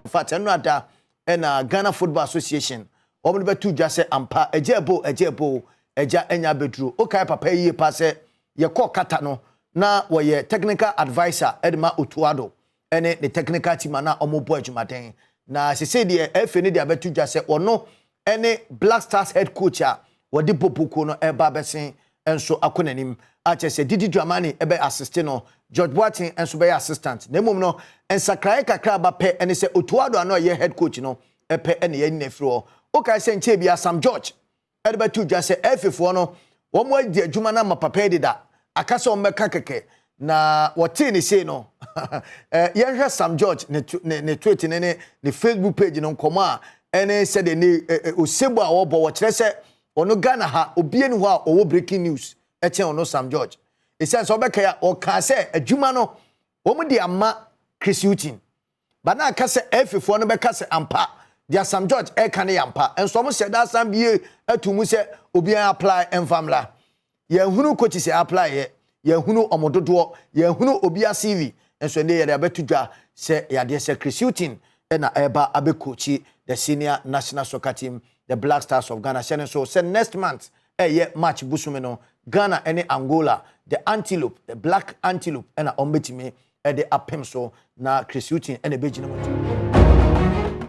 In fact, ɛno ada ɛna Ghana Football Association wɔn de bɛto dwa sɛ ampa, ɛgya ɛbo, ɛgya ɛbo, ɛgya ɛnya abɛduro. Okae papa yie pa sɛ yɛkɔ kata no na wɔyɛ technical adviser ɛde ma Otto Addo ɛne ne technical team a na wɔn bɔ adwumaden. Na sese deɛ, ɛfɛ ne deɛ abɛto dwa sɛ ɔno ɛne Black Stars head coach a wɔde bɔbɔkuo no ɛba abɛsen nso akɔ n'anim, akyɛ sɛ Didi Dramani ɛbɛ assist no, George Boateng nso bɛyɛ assistant. Na mmom no, nsakraeɛ kakra aba pɛ ɛne sɛ Otto Addo ano a ɔyɛ head coach no ɛpɛ ɛne yɛn nyina firi hɔ. Okae sɛ nkyɛn bi Sam George ɛde bɛto dwa sɛ ɛfefoɔ no wɔn adi adwuma no ama papa yi deda aka sɛ wɔn bɛka kɛkɛ na wɔtee ne sei no. Yɛnhwɛ Sam George ne tweet ne Facebook page no, nkɔmɔ a ɛne sɛdeɛ ne ɛ osebo a wɔbɔ, wɔkyerɛ sɛ ɔno Ghana ha obie ni hɔ a ɔwɔ breaking news ɛkyɛn ɔno Sam George. Esiane sɛ ɔbɛka ya, ɔkaa sɛ adwuma no wɔn de ama Chris Hughton ba na aka sɛ ɛfifoɔ no bɛka sɛ ampa deɛ Sam George ɛka ne yɛ ampa. Nso wɔn hyɛ da bie ato mu sɛ obiara apply ɛnfa mmra. Yɛnhunu coaches apply yɛ, yɛnhunu ɔmo dodoɔ, yɛnhunu obiara CV. Nso ɛnde yɛde abɛto dwa sɛ yadeɛ sɛ Chris Hughton ɛna ɛreba abɛcoachi the senior national soccer team, the Black Stars of Ghana. Hyɛ ne nso sɛ next month, ɛyɛ March busumi no, Ghana ɛne Angola, the antelope, the Black Antelope, ɛna wɔn bɛtumi ɛde apem so na Chris Hughton ɛna ɛbɛgyina mu.